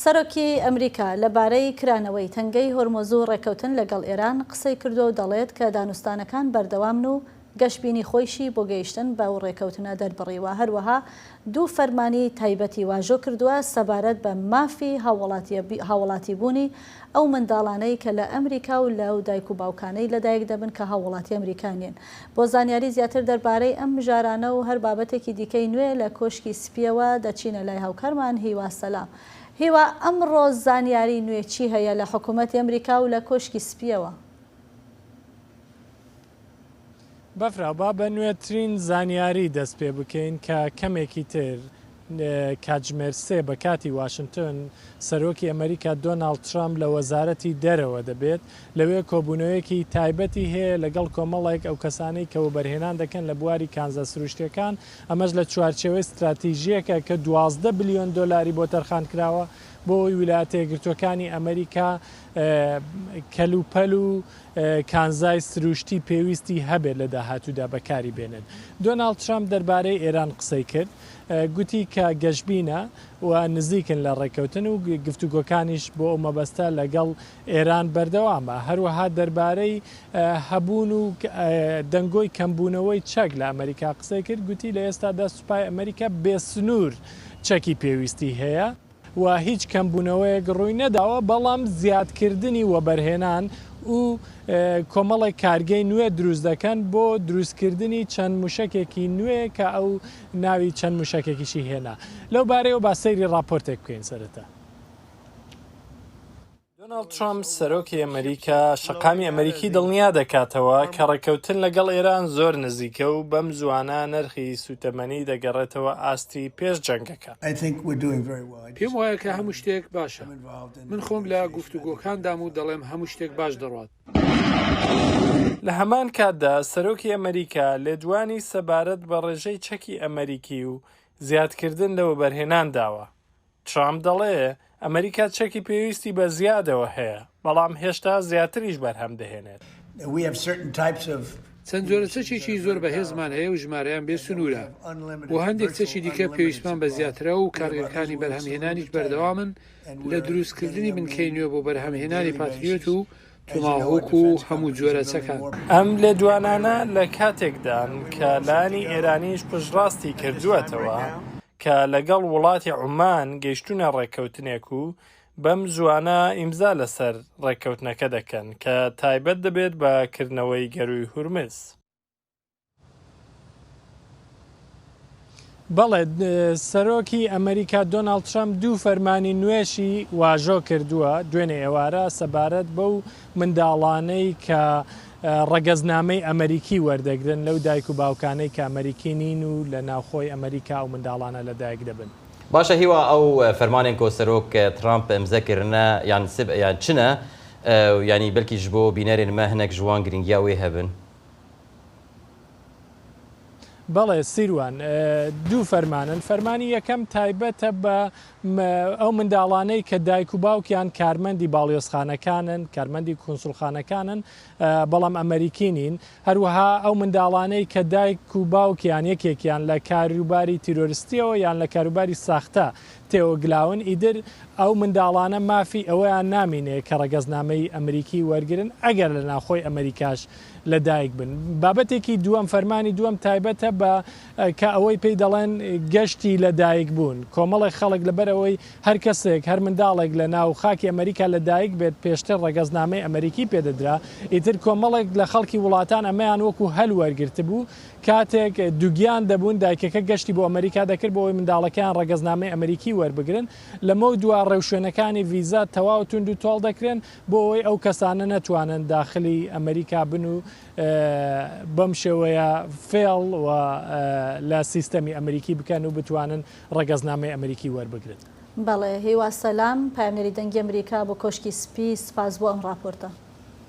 سەرۆکی ئەمریکا لەبارەی کرانەوەی تەنگەی هۆرمۆز و ڕێککەوتن لەگەڵ ئێران قسەی کردووە و دەڵێت کە دانوستانەکان بەردەوامن و گەشبینی خۆیشی بۆ گەیشتن بەو ڕێککەوتنە دەربڕیوە، هەروەها دوو فەرمانی تایبەتی واژۆ کردووە سەبارەت بە مافی هاووڵاتیبوونی ئەو منداڵانەی کە لە ئەمریکا و لەو دایک و باوکانەی لەدایک دەبن کە هاووڵاتی ئەمریکا نین. بۆ زانیاری زیاتر دەربارەی ئەم مژارانە و هەر بابەتێکی دیکەی نوێ لە کۆشکی سپییەوە دەچینە لای هاوکارمان هیوا سەلام. هیوا ئەمڕۆ زانیاری نوێ چی هەیە لە حکوومەتی ئەمریکا و لە کۆشکی سپییەوە؟ بەفراو با بە نوێترین زانیاری دەست پێ بکەین کە کەمێکی تر کاتژمێر سێ بە کاتی واشنتن سەرۆکی ئەمریکا دۆناڵد ترەمپ لە وەزارەتی دەرەوە دەبێت، لەوێ کۆبوونەوەیەکی تایبەتی هەیە لەگەڵ کۆمەڵێک ئەو کەسانەی کە وەبەرهێنان دەکەن لە بواری کانزا سروشتییەکان، ئەمەش لە چوارچێوەی ستراتیژییەکە کە 12 بلیۆن دۆلاری بۆ تەرخانکراوە بۆ ئەوەی ویلایەتە یەکگرتووەکانی ئەمریکا کەلوپەل و کانزای سروشتی پێویستی هەبێت لە داهاتوودا بەکاری بێنێت. دۆناڵد ترەمپ دەربارەی ئێران قسەی کرد، گوتی کە گەشبینە و نزیکن لە ڕێککەوتن و گفتوگۆکانیش بۆ ئەو مەبەستە لەگەڵ ئێران بەردەوامە. هەروەها دەربارەی هەبوون و دەنگۆی کەمبوونەوەی چەک لە ئەمەریکا قسەی کرد، گوتی لە ئێستادا سوپای ئەمەریکا بێسنوور چەکی پێویستی هەیە. و هیچ کەمبوونەوەیەک ڕووی نەداوە، بەڵام زیادکردنی وەبەرهێنان و کۆمەڵێک کارگەی نوێ دروست دەکەن بۆ دروستکردنی چەند موشەکێکی نوێ کە ئەو ناوی چەند موشەکێکیشی هێنا. لەو بارەیەوە با سەیری ڕاپۆرتێک بکەین سەرەتا. دۆناڵد ترەمپ، سەرۆکی ئەمریکا شەقامی ئەمریکی دڵنیا دەکاتەوە کە ڕێککەوتن لەگەڵ ئێران زۆر نزیکە و بەم زووانە نرخی سووتەمەنی دەگەڕێتەوە ئاستی پێش جەنگەکە. پێم وایە کە هەموو شتێک باشە. من خۆم لە گفتوگۆکاندام و دەڵێم هەموو شتێک باش دەڕوات. لە هەمان کاتدا سەرۆکی ئەمریکا لێدوانی سەبارەت بە ڕێژەی چەکی ئەمریکی و زیادکردن لە وەبەرهێنان داوە. ترامپ دەڵێ، ئەمریکا چەکی پێویستی بە زیادەوە هەیە، بەڵام هێشتا زیاتریش بەرهەم دەهێنێت. چەند جۆرە چەکێکی زۆر بەهێزمان هەیە و ژمارەیان بێ سنوورە. بۆ هەندێک چەکی دیکە پێویستمان بە زیاترە و کارگەکانی بەرهەمهێنانیش بەردەوامن لە دروستکردنی بنکەی نوێ بۆ بەرهەمهێنانی پاتریۆت و تۆماهۆک و هەموو جۆرە چەکان. ئەم لێدوانانە لە کاتێکدان کە لایەنی ئێرانیش پشتڕاستی کردووەتەوە کە لەگەڵ وڵاتی عومان گەیشتوونە ڕێککەوتنێک و بەم زووانە ئیمزا لەسەر ڕێککەوتنەکە دەکەن کە تایبەت دەبێت بە کردنەوەی گەرووی هورمز. بەڵێ، سەرۆکی ئەمریکا دۆناڵد ترەمپ دوو فەرمانی نوێشی واژۆ کردووە دوێنێ ئێوارە سەبارەت بەو منداڵانەی کە ڕەگەزنامەی ئەمریکی وەردەگرن لەو دایک و باوکانەی کە ئەمریکی نین و لە ناوخۆی ئەمریکا ئەو منداڵانە لەدایک دەبن. باشە هیوا ئەو فەرمانێن کۆ سەرۆک ترامپ ئمزە کرنە یان سب یان چنە یانی بەلکی ژبۆ بینەرێن مە هنەک ژ وان گرینگیا وێ هەبن. بەڵێ سیروان، دوو فەرمانن، فەرمانی یەکەم تایبەتە بە ئەو منداڵانەی کە دایک و باوکیان کارمەندی باڵیۆزخانەکانن، کارمەندی کونسوڵخانەکانن، بەڵام ئەمەریکی نین، هەروەها ئەو منداڵانەی کە دایک و باوکیان یەکێکیان لە کاروباری تیرۆرستیەوە یان لە کاروباری ساختە تێوەگلاون، ئیدر ئەو منداڵانە مافی ئەوەیان نامینێ کە ڕەگەزنامەی ئەمریکی وەرگرن ئەگەر لە ناوخۆی ئەمریکاش لە دایک بن. بابەتێکی دووەم، فەرمانی دووەم تایبەتە بە کە ئەوەی پێی دەڵێن گەشتی لە دایک بوون. کۆمەڵێک خەڵک لەبەر ئەوەی هەر کەسێک، هەر منداڵێک لە ناو خاکی ئەمریکا لە دایک بێت پێشتر ڕەگەزنامەی ئەمریکی پێ دەدرا، ئیتر کۆمەڵێک لە خەڵکی وڵاتان ئەمەیان وەکو هەل وەرگرتبوو، کاتێک دووگیان دەبوون دایکەکە گەشتی بۆ ئەمریکا دەکرد بۆ ئەوەی منداڵەکەیان ڕەگەزنامەی ئەمریکی وەربگرن، لەمەو دوا ڕێوشوێنەکانی ڤیزا تەواو توند و تۆڵ دەکرێن بۆ ئەوەی ئەو کەسانە نەتوانن داخلی ئەمریکا بن و بەم شێوەیە فێڵ و لە سیستەمی ئەمریکی بکەن و بتوانن ڕەگەزنامەی ئەمریکی وەربگرن. بەڵێ هیوا سەلام، پەیامنێری دەنگی ئەمریکا بۆ کۆشکی سپی، سپاس بۆ ئەم ڕاپۆرتە.